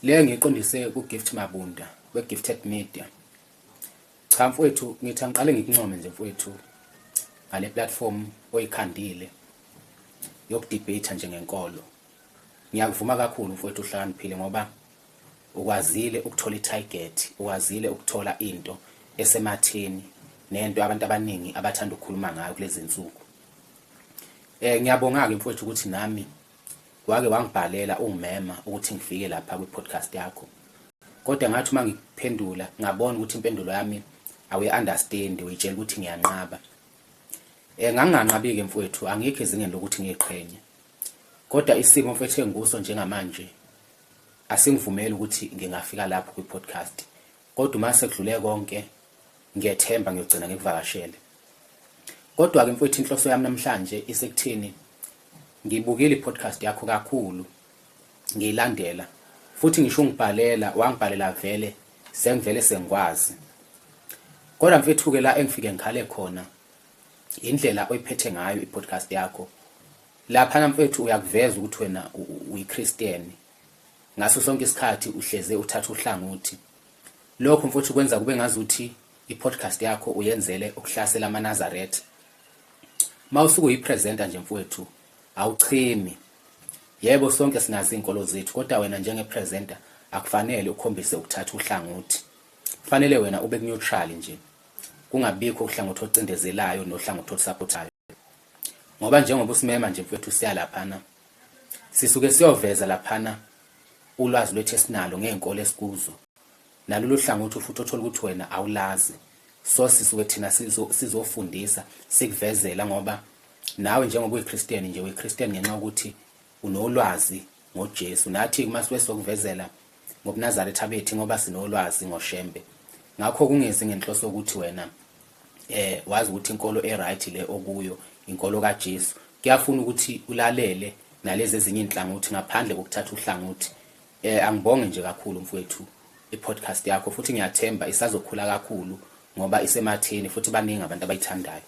Le ngiqondise ku-Gift Mabunda we-Gifted Media. Cha mfowethu, ngithi angiqale ngikuncome nje mfowethu ngale platform oyikhandile yokudebate nje ngenkolo. Ngiyakuvuma kakhulu mfowethu, uhlakaniphile ngoba ukwazile ukuthola i-target, ukwazile ukuthola into esematheni nento abantu abaningi abathanda ukukhuluma ngayo kulezi nsuku. Ngiyabonga-ke mfowethu ukuthi nami wake wangibhalela ungimema ukuthi ngifike lapha kwi-podcast yakho. Kodwa ngathi uma ngikuphendula ngabona ukuthi impendulo yami awuyi-understand, uyitshela ukuthi ngiyanqaba. Nganginganqabi-ke mfowethu, angikho ezingeni lokuthi ngiyiqhenye. Kodwa isimo mfowethu engikuso njengamanje asingivumeli ukuthi ngingafika lapho kwi-podcast. Kodwa uma sekudlule konke ngiyethemba ngiyogcina ngikuvakashele. Kodwa-ke mfowethu inhloso yami namhlanje isekuthini ngibukile i-podcast yakho kakhulu, ngiyilandela futhi ngisho ungibhalela, wangibhalela vele sengivele sengikwazi. Kodwa mfethu-ke la engifike ngikhale khona indlela oyiphethe ngayo i-podcast yakho. Laphana mfethu uyakuveza ukuthi wena uyi-Christian. Ngaso sonke isikhathi uhleze uthatha uhlangothi. Lokho mfethu kwenza kube ngazuthi i-podcast yakho uyenzele ukuhlasela amaNazaretha. Mawusuke uyi-presenter nje mfowethu awuchemi. Yebo sonke sinazo izinkolo zethu kodwa wena njenge-presenter akufanele ukhombise ukuthatha uhlangothi. Kufanele wena ube neutral nje. Kungabikho uhlangothi ocindezelayo nohlangothi olusupportayo. Ngoba njengoba usimema nje mfowethu siya laphana, sisuke siyoveza laphana ulwazi lwethu esinalo ngey'nkolo esikuzo. Nalolu hlangothi futhi othola ukuthi wena awulazi. So sisuke thina sizofundisa sikuvezela ngoba nawe njengoba uyiChristian nje uyiChristian ngenxa yokuthi unolwazi ngoJesu. Nathi uma suke sokuvezela ngobuNazaretha bethu ngoba sinolwazi ngoShembe. Ngakho kungezi ngenhloso ukuthi wena wazi ukuthi inkolo e-right le okuyo inkolo kaJesu. Kuyafuna ukuthi ulalele nalezi ezinye inhlangothi ngaphandle kokuthatha uhlangothi. Angibonge nje kakhulu mfowethu i-podcast yakho futhi ngiyathemba isazokhula kakhulu ngoba isematheni futhi baningi abantu abayithandayo.